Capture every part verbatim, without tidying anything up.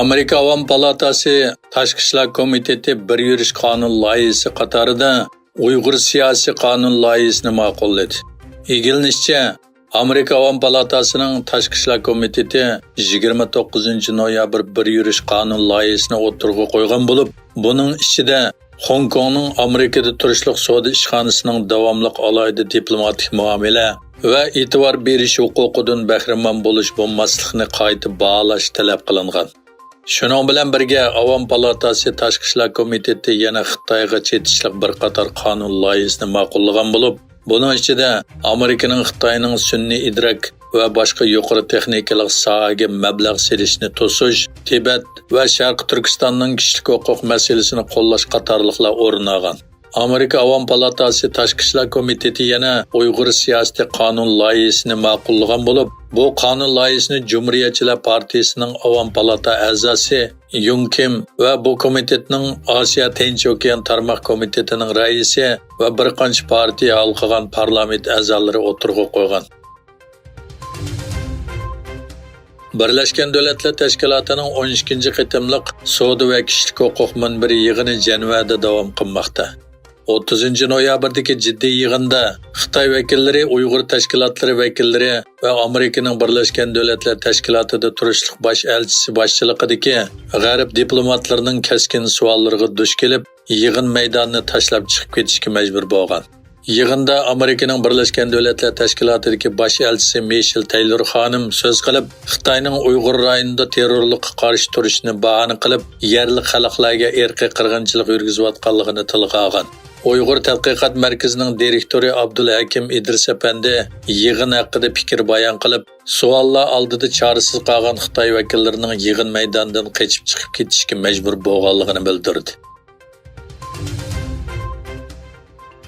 ئامېرىكا ئاۋام پالاتاسى تاشقى ئىشلار كومىتېتى بىر يۈرۈش قانۇن لايىھىسى قاتارىدا ئۇيغۇر سىياسىي قانۇن لايىھىسىنى ماقۇللىدى. ئىگىلىنىشىچە، ئامېرىكا ئاۋام پالاتاسىنىڭ تاشقى ئىشلار كومىتېتى يىگىرمە توققۇزىنچى نويابىر بىر يۈرۈش قانۇن لايىھىسىنى ئوتتۇرىغا قويغان بولۇپ، بۇنىڭ ئىچىدە خوڭكوڭنىڭ ئامېرىكىدا تۇرۇشلۇق سودا ئىشخانىسىنىڭ داۋاملىق ئالاھىدە دىپلوماتىك مۇئامىلە ۋە ئېتىبار بېرىش ھوقۇقىدىن بەھرىمەن بولۇش بولماسلىقنى قايتا باھالاش تەلەپ قىلىنغان. شۇنىڭ بىلەن بىرگە، ئاۋام پالاتاسى تاشقى ئىشلار كومىتېتى يەنە خىتايغا چېتىشلىق بىر قاتار قانۇن لايىھىسىنى ماقۇللىغان بولۇپ، بۇنىڭ ئىچىدە ئامېرىكىنىڭ خىتاينىڭ سۈنئىي ئىدراك ۋە باشقا يۇقىرى تېخنىكىلىق ساھەگە مەبلەغ سېلىشنى توسۇش، تىبەت ۋە شەرقىي تۈركىستاننىڭ كىشىلىك ھوقۇق مەسىلىسىنى قوللاش قاتارلىقلار ئورۇن ئالغان. ئامېرىكا ئاۋام پالاتاسى تاشقى ئىشلار كومىتېتى يەنە ئۇيغۇر سىياسىتى قانۇن لايىھىسىنى ماقۇللىغان بولۇپ، بۇ قانۇن لايىھىسىنى جۇمھۇرىيەتچىلەر پارتىيىسىنىڭ ئاۋام پالاتا ئەزاسى يۇڭ كىم ۋە بۇ كومىتېتنىڭ ئاسىيا تىنچ ئوكيان تارماق كومىتېتىنىڭ رەئىسى ۋە بىر قانچە پارتىيە ھالقىغان پارلامېنت ئەزالىرى ئوتتۇرىغا قويغان. بىرلەشكەن دۆلەتلەر تەشكىلاتىنىڭ ئون ئىككىنچى قېتىملىق سودا ۋە كىشىلىك ھوقۇق مۇنبىرى يىغىنى جەنۋەدە داۋام قىلماقتا. ئوتتۇزىنچى نويابىردىكى جىددىي يىغىندا خىتاي ۋەكىللىرى، ئۇيغۇر تەشكىلاتلىرى ۋەكىللىرى ۋە ئامېرىكىنىڭ بىرلەشكەن دۆلەتلەر تەشكىلاتىدا تۇرۇشلۇق باش ئەلچىسى باشچىلىقىدىكى غەرب دىپلوماتلىرىنىڭ كەسكىن سوئاللىرىغا دۇچ كېلىپ، يىغىن مەيدانىنى تاشلاپ چىقىپ كېتىشكە مەجبۇر بولغان. يىغىندا ئامېرىكىنىڭ بىرلەشكەن دۆلەتلەر تەشكىلاتىدىكى باش ئەلچىسى مىشېل تەيلور خانىم سۆز قىلىپ، خىتاينىڭ ئۇيغۇر رايونىدا تېررورلۇققا قارشى تۇرۇشنى باھانە قىلىپ، يەرلىك خەلقلەرگە ئىرقىي قىرغىنچىلىق يۈرگۈزۈۋاتقانلىقىنى تىلغا ئالغان. ئۇيغۇر تەتقىقات مەركىزىنىڭ دىرېكتورى ئابدۇلھەكىم ئىدرىس ئەپەندى يىغىن ھەققىدە پىكىر بايان قىلىپ، سوئاللار ئالدىدا چارىسىز قالغان خىتاي ۋەكىللىرىنىڭ يىغىن مەيدانىدىن قېچىپ چىقىپ كېتىشكە مەجبۇر بولغانلىقىنى بىلدۈردى.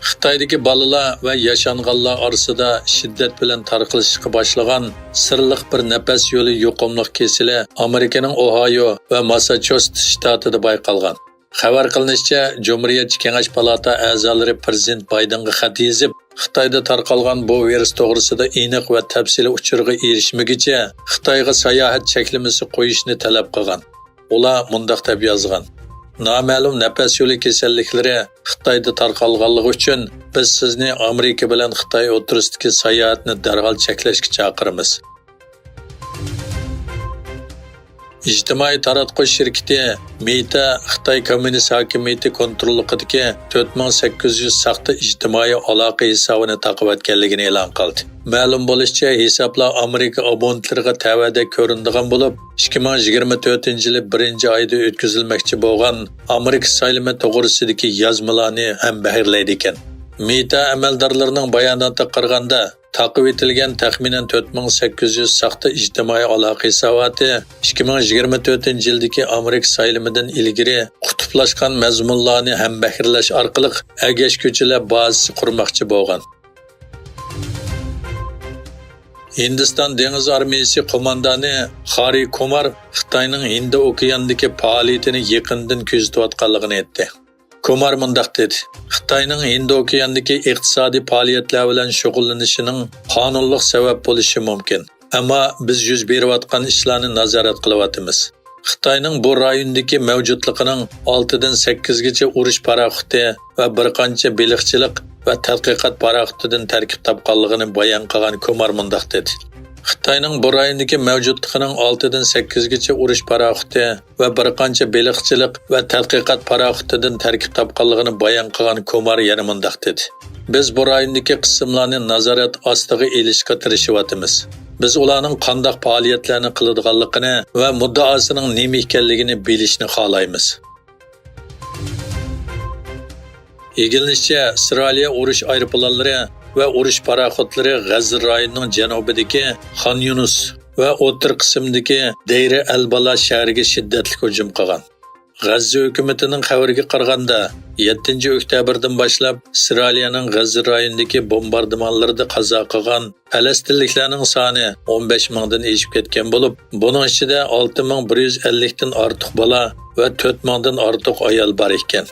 خىتايدىكى بالىلار ۋە ياشانغانلار ئارىسىدا شىددەت بىلەن تارقىلىشقا باشلىغان سىرلىق بىر نەپەس يولى يۇقۇملۇق كېسىلى ئامېرىكىنىڭ ئوھايو ۋە ماسساچۇسېتس شتاتىدا بايقالغان. خەۋەر قىلىنىشىچە، جۇمھۇرىيەتچى كېڭەش پالاتا ئەزالىرى پىرېزىدېنت بايدېنغا خەت يېزىپ، خىتايدا تارقالغان بۇ ۋىرۇس توغرىسىدا ئېنىق ۋە تەپسىلىي ئۇچۇرغا ئېرىشمىگۈچە خىتايغا ساياھەت چەكلىمىسى قويۇشنى تەلەپ قىلغان. ئۇلار مۇنداق دەپ يازغان: «نامەلۇم نەپەس يولى كېسەللىكلىرى خىتايدا تارقالغانلىقى ئۈچۈن، بىز سىزنى ئامېرىكا بىلەن خىتاي ئوتتۇرىسىدىكى ساياھەتنى دەرھال چەكلەشكە چاقىرىمىز.» ئىجتىمائىي تاراتقۇ شىركىتى مېتا خىتاي كوممۇنىست ھاكىمىيىتى كونتروللۇقىدىكى تۆت مىڭ سەككىز يۈز ساختا ئىجتىمائىي ئالاقە ھېسابىنى تاقىۋەتكەنلىكىنى ئېلان قىلدى. مەلۇم بولۇشىچە، ھېسابلار ئامېرىكا ئابونېنتلىرىغا تەۋەدەك كۆرۈنىدىغان بولۇپ، ئىككى مىڭ يىگىرمە تۆتىنچى يىلى بىرىنچى ئايدا ئۆتكۈزۈلمەكچى بولغان ئامېرىكا سايلىمى توغرىسىدىكى يازمىلارنى ھەمبەھىرلەيدىكەن. مېتا ئەمەلدارلىرىنىڭ باياناتىغا قارىغاندا، تاقىۋېتىلگەن تەخمىنەن تۆت مىڭ سەككىز يۈز ساختا ئىجتىمائىي ئالاقە ھېساباتى ئىككى مىڭ يىگىرمە تۆتىنچى يىلدىكى ئامېرىكا سايلىمىدىن ئىلگىرى قۇتۇپلاشقان مەزمۇنلارنى ھەمبەھىرلەش ئارقىلىق ئەگەشكۈچىلەر بازىسى قۇرماقچى بولغان. ھىندىستان دېڭىز ئارمىيىسى قوماندانى خارى كومار خىتاينىڭ ھىندى ئوكيانىدىكى پائالىيىتىنى يېقىندىن كۆزىتىۋاتقانلىقىنى ئېيتتى. كومار مۇنداق دېدى: «خىتاينىڭ ھىندى ئوكيانىدىكى ئىقتىسادىي پائالىيەتلەر بىلەن شۇغۇللىنىشىنىڭ قانۇنلۇق سەۋەب بولۇشى مۇمكىن. ئەمما بىز يۈز بېرىۋاتقان ئىشلارنى نازارەت قىلىۋاتىمىز.» خىتاينىڭ بۇ رايوندىكى مەۋجۇتلۇقىنىڭ ئالتىدىن سەككىزگىچە ئۇرۇش پاراخوتى ۋە بىر قانچە بېلىقچىلىق ۋە تەتقىقات پاراخوتىدىن تەركىب تاپقانلىقىنى بايان قىلغان كومار مۇنداق دېدى: «خىتاينىڭ بۇ رايوندىكى مەۋجۇتلۇقىنىڭ ئالتىدىن سەككىزگىچە ئۇرۇش پاراخوتى ۋە بىر قانچە بېلىقچىلىق ۋە تەتقىقات پاراخوتىدىن تەركىب تاپقانلىقىنى بايان قىلغان كومار يەنە مۇنداق دېدى: بىز بۇ رايوندىكى قىسىملارنى نازارەت ئاستىغا ئېلىشقا تىرىشىۋاتىمىز. بىز ئۇلارنىڭ قانداق پائالىيەتلەرنى قىلىدىغانلىقىنى ۋە مۇددىئاسىنىڭ نېمە ئىكەنلىكىنى بىلىشنى خالايمىز.» ئىگىلىنىشىچە، ئىسرائىلىيە ئۇرۇش ئايروپىلانلىرى ۋە ئۇرۇش پاراخوتلىرى غەززە رايونىنىڭ جەنۇبىدىكى خان يۇنۇس ۋە ئوتتۇرا قىسىمدىكى دەير ئەل بالا شەھىرىگە شىددەتلىك ھۇجۇم قىلغان. غەززە ھۆكۈمىتىنىڭ خەۋىرىگە قارىغاندا، يەتتىنچى ئۆكتەبىردىن باشلاپ ئىسرائىلىيەنىڭ غەززە رايونىدىكى بومباردىمانلىرىدا قازا قىلغان پەلەستىنلىكلەرنىڭ سانى ئون بەش مىڭدىن ئېشىپ كەتكەن بولۇپ، بۇنىڭ ئىچىدە ئالتە مىڭ بىر يۈز ئەللىكتىن ئارتۇق بالا ۋە تۆت مىڭدىن ئارتۇق ئايال بار ئىكەن.